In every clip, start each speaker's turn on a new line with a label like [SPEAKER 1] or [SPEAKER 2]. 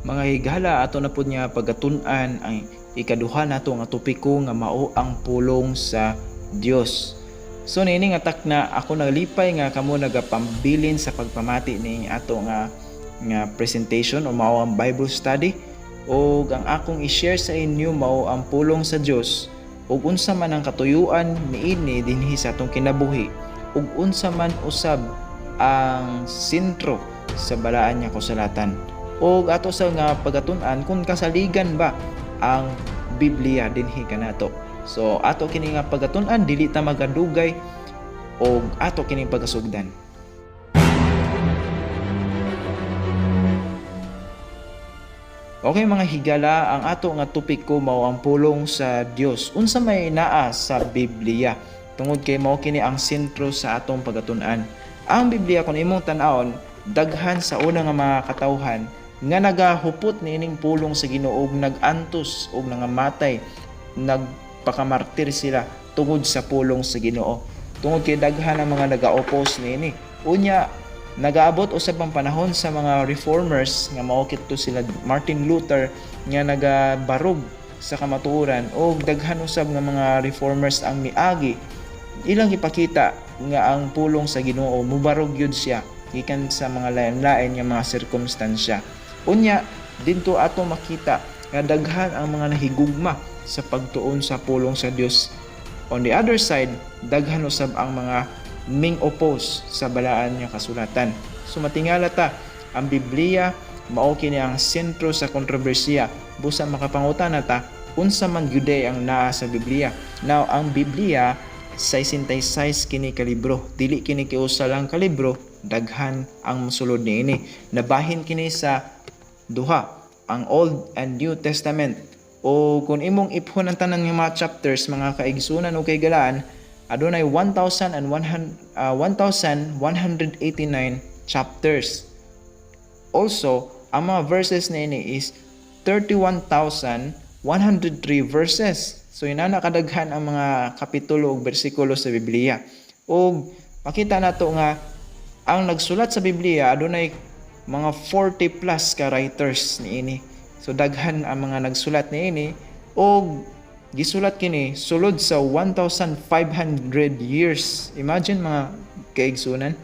[SPEAKER 1] Mga higala, ato na pud nga pagatun-an ang ikaduha nato nga topiko nga mao ang pulong sa Dios. So niini nga takna, ako naglipay nga kamo nagapambilin sa pagpamati ni ato nga nga presentation o mao ang Bible study, og ang akong i-share sa inyo mao ang pulong sa Dios ug unsa man ang katuyuan niini dinhi sa atong kinabuhi ug unsa man usab ang sentro sa balaan nga kasulatan, ug ato sa nga pagatun-an kung kasaligan ba ang Biblia dinhi kanato. So ato kini nga pagatun-an, dili ta magadugay og ato kining pagasugdan. Okay, mga higala, ang ato nga topiko mao ang pulong sa Dios. Unsa may naa sa Biblia? Tungod kay mao kini ang sentro sa atong pagatun-an. Ang Biblia, kung imong tan-awon, daghan sa una nga mga katawhan nga nagahupot niining pulong sa Ginoo ug nag-antos og nangamatay, nagpakamartir sila tungod sa pulong sa Ginoo. Tungod kay daghan ang mga naga-oppose niini. Unya, nagaabot usab ang panahon sa mga reformers nga mao kito sila Martin Luther nga nagabarog sa kamatuoran, og daghan usab nga mga reformers ang miagi, ilang ipakita nga ang pulong sa Ginoo mubarog yun siya gikan sa mga lain-lain nga mga sirkumstansya. Unya, dinto ato makita nga daghan ang mga nahigugma sa pagtuon sa pulong sa Dios. On the other side, daghan usab ang mga ming oppose sa balaan nga kasulatan. So matingala ta, ang Biblia mao kini ang sentro sa kontrobersiya. Busa makapangutana ta, unsa man gyud ang naa sa Biblia? Now, ang Biblia, 66 kini ka libro. Dili kini kiusa lang ka libro, daghan ang mosulod niini. Nabahin kini sa duha, ang Old and New Testament. O kung imong iphon ang tanan nga mga chapters, mga kaigsunan o kaigalaan, adunay 1,189 chapters. Also, ang mga verses niini is 31,103 verses. So inana kadaghan ang mga kapitulo ug bersikulo sa Biblia. Ug makita nato nga ang nagsulat sa Biblia, adunay mga 40 plus ka writers niini. So daghan ang mga nagsulat niini ug gisulat kini sulod sa 1,500 years. Imagine, mga kaigsunan.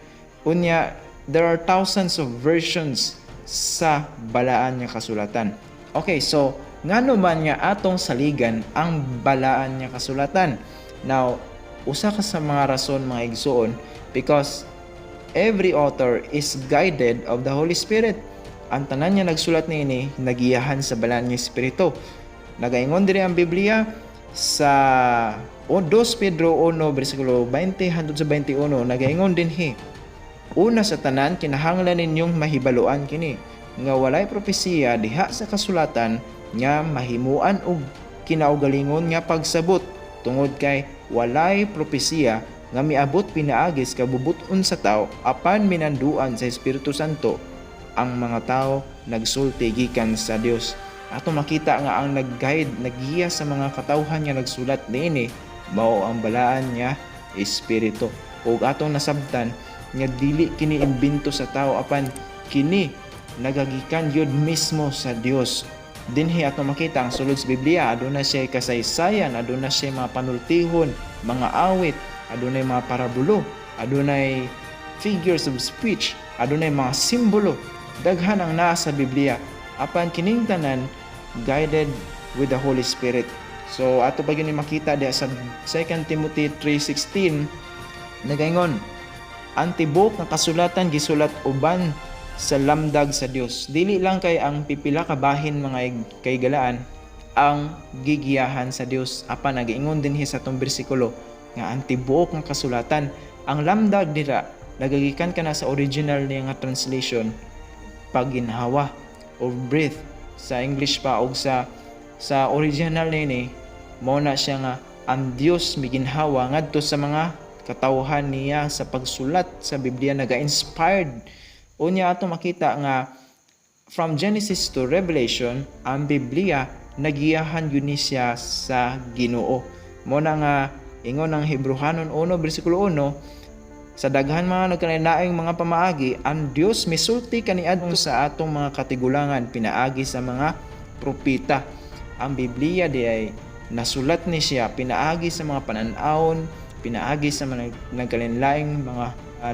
[SPEAKER 1] Unya, there are thousands of versions sa balaan nga kasulatan. Okay, so ngano man nga atong saligan ang balaan nga kasulatan? Now, usa ka sa mga rason, mga igsuon, because every author is guided of the Holy Spirit. Ang tanan nga nagsulat niini nagiyahan sa balaan nga espiritu. Nagaingon diri ang Biblia sa o 2 Pedro 1 bersikulo 20 hangtod sa 21, nagaingon dinhi, "Una sa tanan, kinahanglan ninyong mahibaluan kini nga walay propesiya diha sa kasulatan nga mahimuan og kinaugalingon nga pagsabot, tungod kay walay propesiya nga miabot pinaagi sa kabubut-on sa tao, apan minanduan sa Espiritu Santo ang mga tao nagsulti gikan sa Dios." Ato makita nga ang nag-guide, naggiya sa mga katawhan nga nagsulat niini mao ang balaan nga espiritu. Ug atong nasabtan nga dili kini imbento sa tao, apan kini nagagikan gyud mismo sa Dios. Dinhi ato makita ang sulod sa Biblia, aduna siya kasaysayan, aduna siya mga panultihon, mga awit, adunay mga parabulo, adunay figures of speech, adunay mga simbolo. Daghan ang naa sa Biblia. Apan kining tanan guided with the Holy Spirit. So ato pa gyud ni makita diha sa 2 Timothy 3:16, nagaingon, "Ang tibuok nga kasulatan gisulat uban sa lamdag sa Dios." Dili lang kay ang pipila ka bahin, mga kaigalaan, ang gigiyahan sa Dios, apan nagaingon dinhi sa atong bersikulo nga ang tibuok nga kasulatan. Ang lamdag dira nagagikan kana sa original niya nga translation, pagginhawa or breath sa English pa, og sa original nini mao na siya nga ang Dios miginhawa ngadto sa mga katawhan niya sa pagsulat sa Biblia, naga-inspired. Unya, ato makita nga from Genesis to Revelation, ang Biblia nagiyahan yun ni siya sa Ginoo. Mo na nga ingon ang Hebrehanon 1 bersikulo 1. Sa daghan mga nagkalainlaing mga pamaagi, ang Dios misulti kaniadto sa atong mga katigulangan pinaagi sa mga propeta. Ang Biblia di ay nasulat ni siya pinaagi sa mga panan-awon, pinaagi sa mga nagkalainlaing mga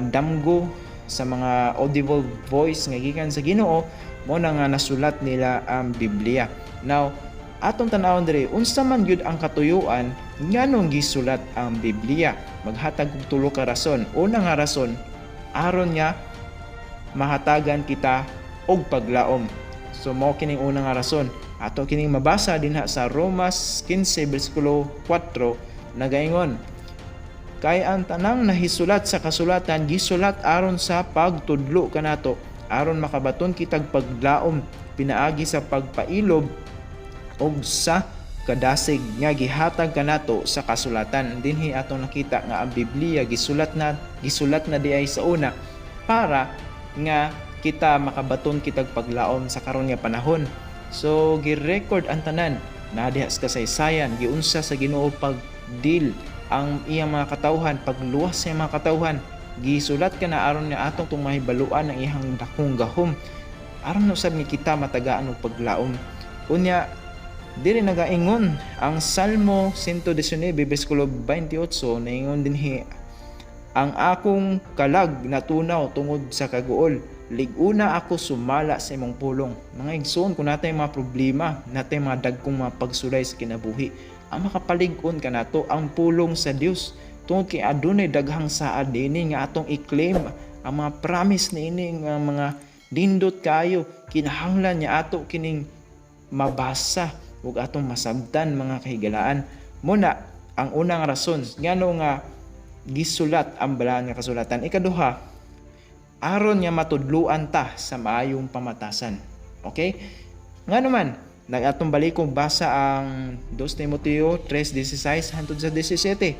[SPEAKER 1] damgo, sa mga audible voice nga gikan sa Ginoo, mo na nga nasulat nila ang Biblia. Now, atong tan-awon diri, unsa man gyud ang katuyuan nganong gisulat ang Biblia? Maghatag og tulo ka rason. Una nga rason, aron nga mahatagan kita og paglaom. So mao kining una nga rason. Ato kining mabasa dinha sa Romas 15 bersikulo 4, nagaingon, "Kay ang tanang nahisulat sa kasulatan gisulat aron sa pagtudlo kanato, aron makabaton kitag paglaom pinaagi sa pagpailob og sa kadasig nga gihatag kanato sa kasulatan." Dinhi atong nakita nga ang Biblia gisulat na diay sa una para nga kita makabaton kitag paglaom sa karon nga panahon. So gi-record ang tanan na diha sa kasaysayan, giunsa sa Ginoo pag-deal ang iyang mga katawhan, pagluwas sa iyang mga katawhan. Gisulat ka na aron nga atong tong mahibaluan ang iyang dakong gahom. Aron usab ni kita matagaan og paglaom. Unya, diri nagaingon ang Salmo 119 bersikulo 28, naingon dinhi, "Ang akong kalag natunaw tungod sa kaguol. Lig-una ako sumala sa imong pulong." Mga igsoon, kung natay mga problema, natay mga dagkong mga pagsulay sa kinabuhi, ang makapalig-on kanato ang pulong sa Dios. Tungod kay adunay daghang saad dinhi nga atong i-claim ang mga promise niini nga mga nindot kayo, kinahanglan niya ato kining mabasa ug atong masabtan, mga kahigalaan. Muna ang unang rason ngano nga gisulat ang balaan nga kasulatan. Ikaduha, aron nga matudluan ta sa maayong pamatasan. Okay? Ngano man, nag atong balikong basa ang 2 Timoteo 3:16 hangtod sa 17.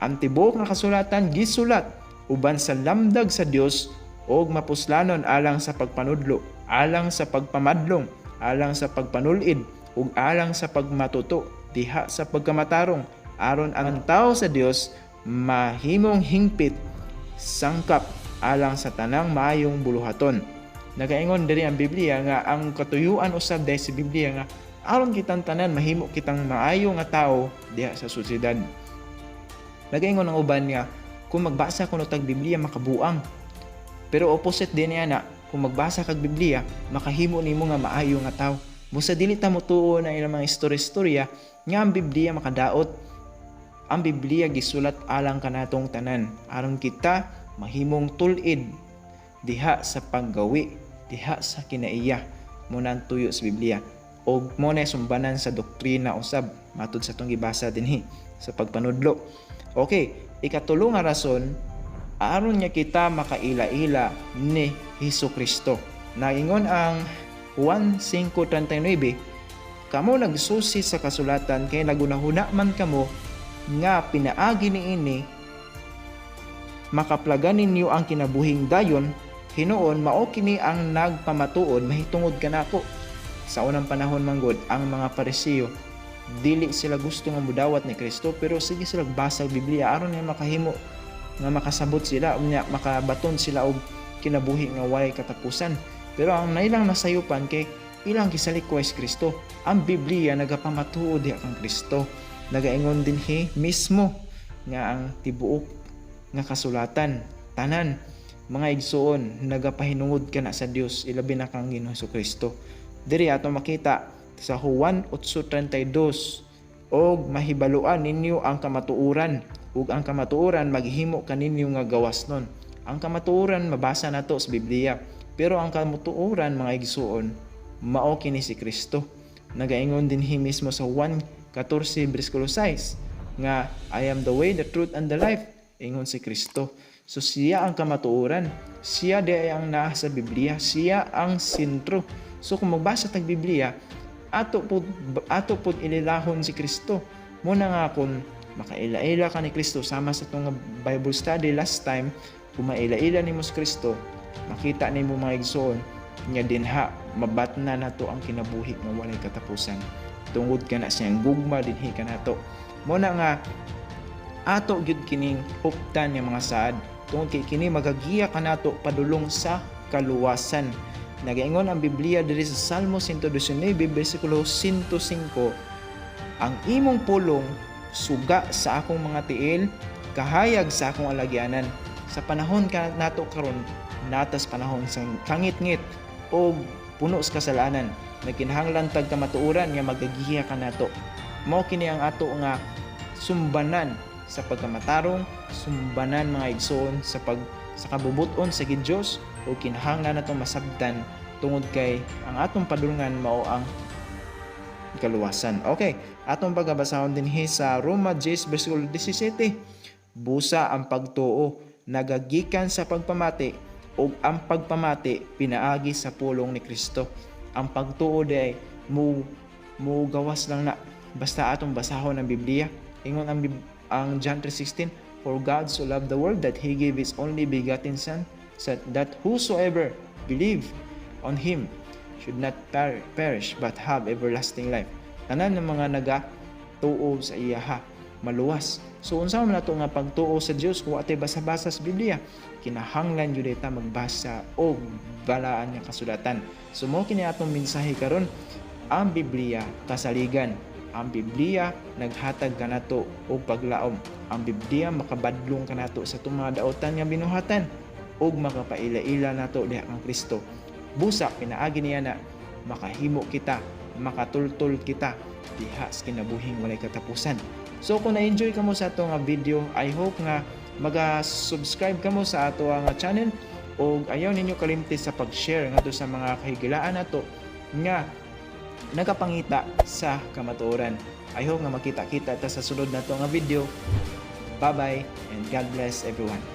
[SPEAKER 1] "Ang tibuok nga kasulatan gisulat uban sa lamdag sa Dios og mapuslanon alang sa pagpanudlo, alang sa pagpamadlong, alang sa pagpanulid ug alang sa pagmatuto diha sa pagkamatarong, aron ang tao sa Dios mahimong hingpit, sangkap alang sa tanang maayong buluhaton." Nagaingon diri ang Biblia nga ang katuyuan usab dahil sa Biblia nga aron kitang tanan mahimo kitang maayo nga tao diha sa sosyedad. Nagaingon ang uban nga kung magbasa kuno tag Biblia, makabuang. Pero opposite din niya na kung magbasa kag Biblia, makahimo nimo nga maayo nga tao. Busa dili ta motuo na ilang mga istorya-istorya nga ang Biblia makadaot. Ang Biblia gisulat alang kanatong tanan aron kita mahimong tul-id diha sa paggawi diha sa kinaiya. Mo na ang tuyo sa Biblia og mo na sumbanan sa doktrina usab matud sa atong gibasa dinhi sa pagpanudlo. Okay, ikatulo nga rason, aron nga kita makaila-ila ni Hesus Kristo. Naingon ang Juan 5:39, "Kamo nagsusi sa kasulatan kay nagunahuna man kamo nga pinaagi niini makaplagan ninyo ang kinabuhing dayon. Hinuon mao kini ang nagpamatuod mahitungod kanako." Sa unang panahon manggod, ang mga Pariseo dili sila gusto nga mudawat ni Kristo, pero sige sila basa Biblia aron nga makahimo nga makasabot sila, unya makabaton sila og kinabuhi nga walay katapusan. Pero ang nailang nasayupan kay ilang gisalikway si Kristo. Ang Biblia nagapamatuod diha kang Kristo. Nagaingon dinhi mismo nga ang tibuok nga kasulatan, tanan, mga igsuon, nagapahinungod kana sa Dios, ilabi na kang Ginoong Kristo. Diri ato makita sa Juan 8:32, "Og mahibaluan ninyo ang kamatuoran, ug ang kamatuoran maghimo kaninyo nga gawas nun." Ang kamatuoran mabasa nato sa Biblia, pero ang kamatuoran, mga igsuon, mao kini si Kristo. Nagaingon dinhi mismo sa Juan 14 bersikulo 6 nga, "I am the way, the truth and the life," ingon si Kristo. So siya ang kamatuoran. Siya di ay ang naa sa Biblia. Siya ang sentro. So kung magbasa tag Biblia, ato pud ililahon si Kristo. Muna nga kung makaila-ila ka ni Kristo, sama sa atong Bible study last time, kung maila-ila nimo si Kristo, makita nimo, mga igsoon, nga dinha mabatna nato ang kinabuhi nga walay katapusan. Tungod kana siyang gugma dinhi kanato. Muna nga ato gyud kining huptan nga mga saad. Tungod kay kini magagiya kanato padulong sa kaluwasan. Nagaingon ang Biblia diri sa Salmo 119 bersikulo 105, "Ang imong pulong suga sa akong mga tiil, kahayag sa akong alagyanan." Sa panahon ka nato karon, natas panahon sa kangitngit o puno sa kasalanan, nagkinahanglan tag kamatuoran nga magagiya kanato. Mao kini ang ato nga sumbanan sa pagkamatarong, sumbanan, mga igsoon, sa kabubuton sa Diyos, o kinahanglan nato masabtan tungod kay ang atong padulngan mao ang kaluwasan. Okay, atong pagabasahon dinhi sa Roma 10 versikulo 17. "Busa ang pagtuo nagagikan sa pagpamati, ug ang pagpamati pinaagi sa pulong ni Kristo." Ang pagtuo diay mo gawas lang na basta atong basahon ang Biblia. Ingon ang John 3:16, "For God so loved the world that he gave his only begotten Son, so that whosoever believe on him should not perish but have everlasting life." Tanan ng mga naga tuo sa iyaha maluwas. So unsa man nato nga pagtuo sa Dios kung atay basa-basa sa Biblia? Kinahanglan gyud ta magbasa og balaan nga kasulatan. So mao kini atong mensahe karon: ang Biblia kasaligan. Ang Biblia naghatag kanato og paglaom. Ang Biblia makabadlong kanato sa atong mga daotan nga binuhatan ug makapaila-ila nato diha kang Kristo. Busa pinaagi niya na makahimo kita, makatultol kita diha sa kinabuhing walay katapusan. So kung na-enjoy kamo sa ato nga video, I hope nga maga-subscribe kamo sa ato nga channel ug ayaw ninyo kalimti sa pag-share ngadto sa mga kahigalaan nato nga nagapangita sa kamatuoran. I hope nga makita-kita ta sa sulod nato nga video. Bye-bye and God bless everyone.